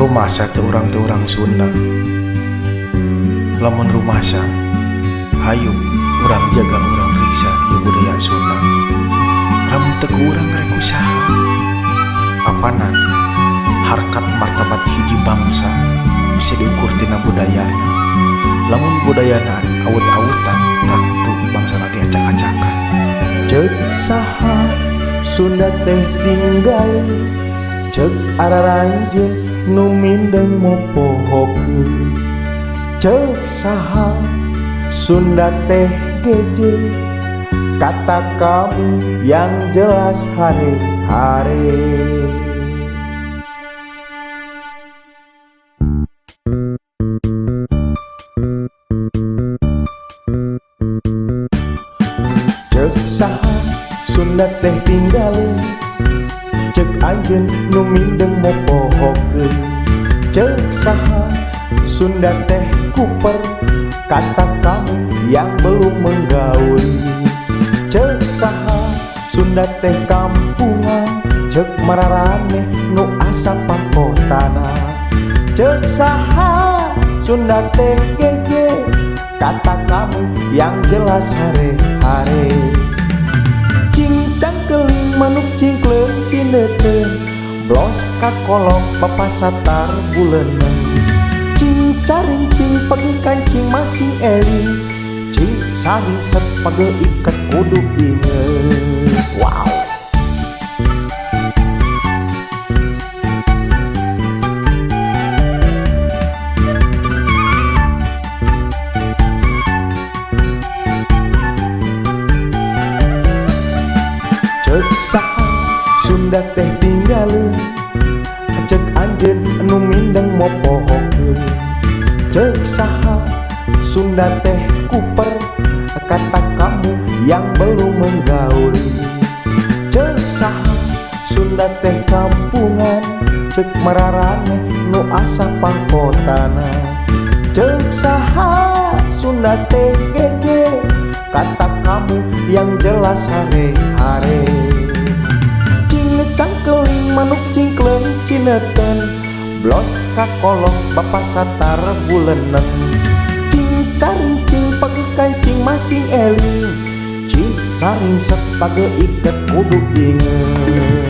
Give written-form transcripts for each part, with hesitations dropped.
Rumasa teu urang teh urang Sunda? Lamun rumasa, hayu urang jaga, urang periksa ieu budaya Sunda. Lamun teu ku urang, rek ku saha? Apanan harkat martabat hiji bangsa bisa diukur tina budayana. Lamun budayana awut-awutan, tangtu bangsana ge acak-acakan. Cek saha Sunda teh tinggal? Cek araranjeun nu mindeng mopohokeun. Cek saha Sunda teh geje? Kata kamu yang jelas hare-hare. Cek saha Sunda teh tinggalin? Cek anjeun nu mindeng mopohokeun. Cek saha Sunda teh kuper? Kata kamu yang belum menggauli. Cek saha Sunda teh kampungan? Cek mararaneh nu asa pangkotana. Cek saha Sunda teh geje? Kata kamu yang jelas hare-hare. Cing cangkeling manuk cingkleung cineuteuh, blos kakolok bapa satar buleuneng. Cing caring cing pegel kancing masing eling, cing saringset pegel iket kudu inget. Wow. Cek saha Sunda teh tinggalin? Cek anjeun nu mindeng mopohokeun. Cek saha Sunda teh kuper? Kata kamu yang belum menggauli. Cek saha Sunda teh kampungan? Cek mararaneh nu asa pangkotana. Cek saha Sunda teh geje? Kata kamu yang jelas hare-hare. Cing cangkeling manuk cingkleung cineuten, blos kakolok bapa satar buleuneng. Cing caring cing pegel kancing masing eling, cing saringset pagel iket kudu inget.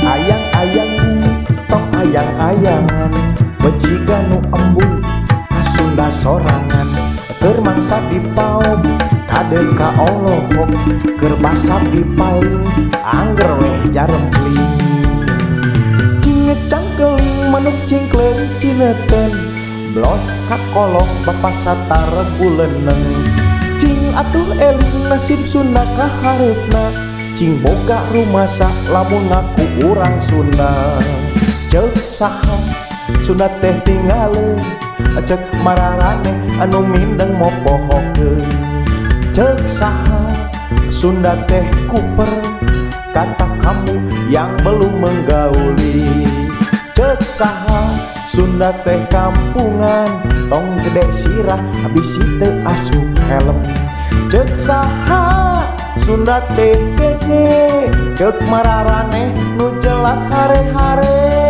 Ayang-ayang tong ayang-ayangan, beciga nu embung ka Sunda sorangan. Keur mangsa dipaok kade ka olohok, keur basap dipaling angger weh jarempling. Cing cangkeling manuk cingkleung cineuten, blos kakolok bapa satar buleuneng. Cing atuh eling nasib Sunda ka hareupna, cing boga rumasa lamun ngaku urang Sunda. Cek saha Sunda teh tinggalin? Cek mararaneh anu mindeng mopohokeun. Cek saha Sunda teh kuper? Kata kamu yang belum menggauli. Cek saha Sunda teh kampungan? Tong gede sirah bisi teu asup helm. Cek saha Sunda teh geje? Cek mararaneh nu jelas hare-hare.